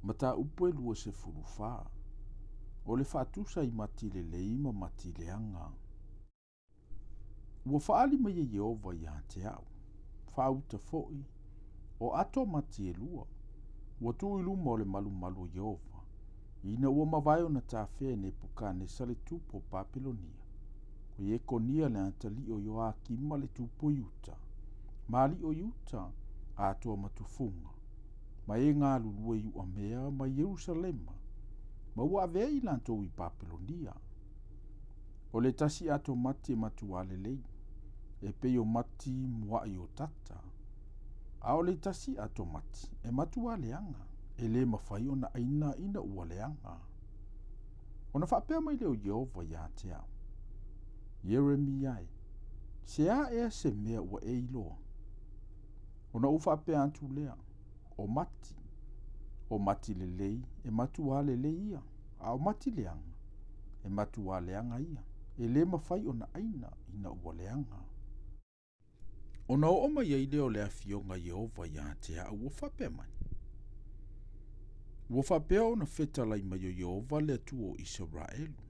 Mataupu e 24. O le faatusa i mati lelei ma mati leaga. Ua faaali mai e Ieova ia te au, faauta foi, o ato mati e lua, ua tuu i luma o le malumalu o Ieova, ina ua mavae ona tafea e Nepukanesa le tupu o Papelonia, o Iekonia le atalii o Ioakima le tupu o Iuta, ma alii o Iuta, atoa ma tufuga, ma e galulue i Uamea ma Ierusalema, ma ua avea i latou i Papelonia. O le tasi ato mati e matuā lelei, e pei o mati muaʻi o tata, a o le tasi ato mati e matuā leaga, e lē mafai ona ʻaina ina ua leaga. Ona faapea mai lea o Ieova ia te au, Ieremia e, se a ea se mea ua e iloa? Ona ou faapea atu lea, o mati, o mati lelei e matuā lelei ia, a o mati leaga, e matuā leaga ia, e lē mafai ona ʻaina ina ua leaga. Ona oo mai ai lea o le afioga a Ieova ia te au ua faapea mai, Ua faapea ona fetalai mai o Ieova le Atua o Isaraelu,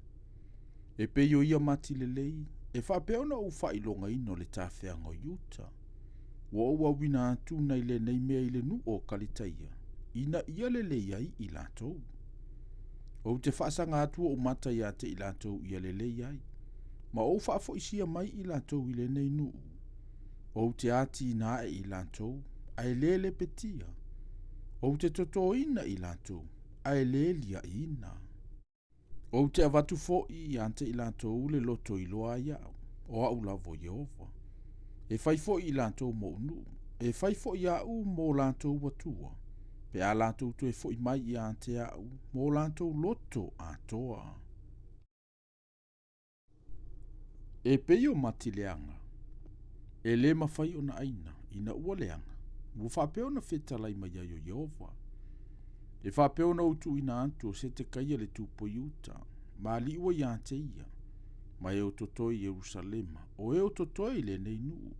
e pei o ia mati lelei, e faapea ona ou faailogaina o le tafeaga o Iuta, ua ou auina atu nai lenei mea i le nuu o Kalitaia, ina ia lelei ai i latou. Ou te faasaga atu ou mata ia te i latou ia lelei ai, ma ou faafoisia mai i latou i lenei nuu. Ou te atina ae i latou, ae lē lepetia. Ou te totoina i latou, ae lē liaʻiina. Ou te avatu foi ia te i latou le loto iloa ai au, o au lava o Ieova. E fai foi i latou moʻu nuu, e fai foi aʻu mo latou Atua, pe a latou toe foi mai ia te au ma o latou loto atoa. E pei o mati leaga, e lē mafai ona ʻaina ina ua leaga, ua faapea ona fetalai mai ai o Ieova. E faapea ona ou tuuina atu o Setekaia le tupu o Iuta, ma alii ua ia te ia, ma e o totoe i Ierusalema, o e o totoe i lenei nuu,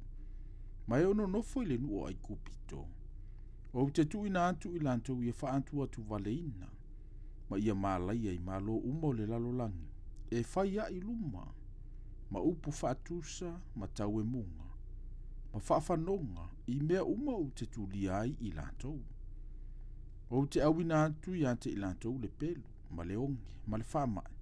ma e o nonofo i le nuu o ʻAigupito. Ou te tuuina atu i latou ia faaatuatuvaleina, ma ia malaia i malo uma o le lalolagi, e fai aʻi luma, ma upu faatusa ma tauemuga, ma faafanoga i mea uma ou te tulia ai i latou. Ou te auina atu ia te i latou le pelu, ma le oge, ma le faamaʻi,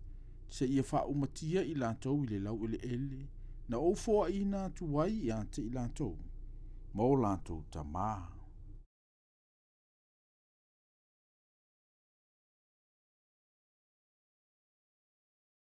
seia faaumatia i latou i le laueleele na ou foaʻiina atu ai ia te i latou, ma o latou tamā.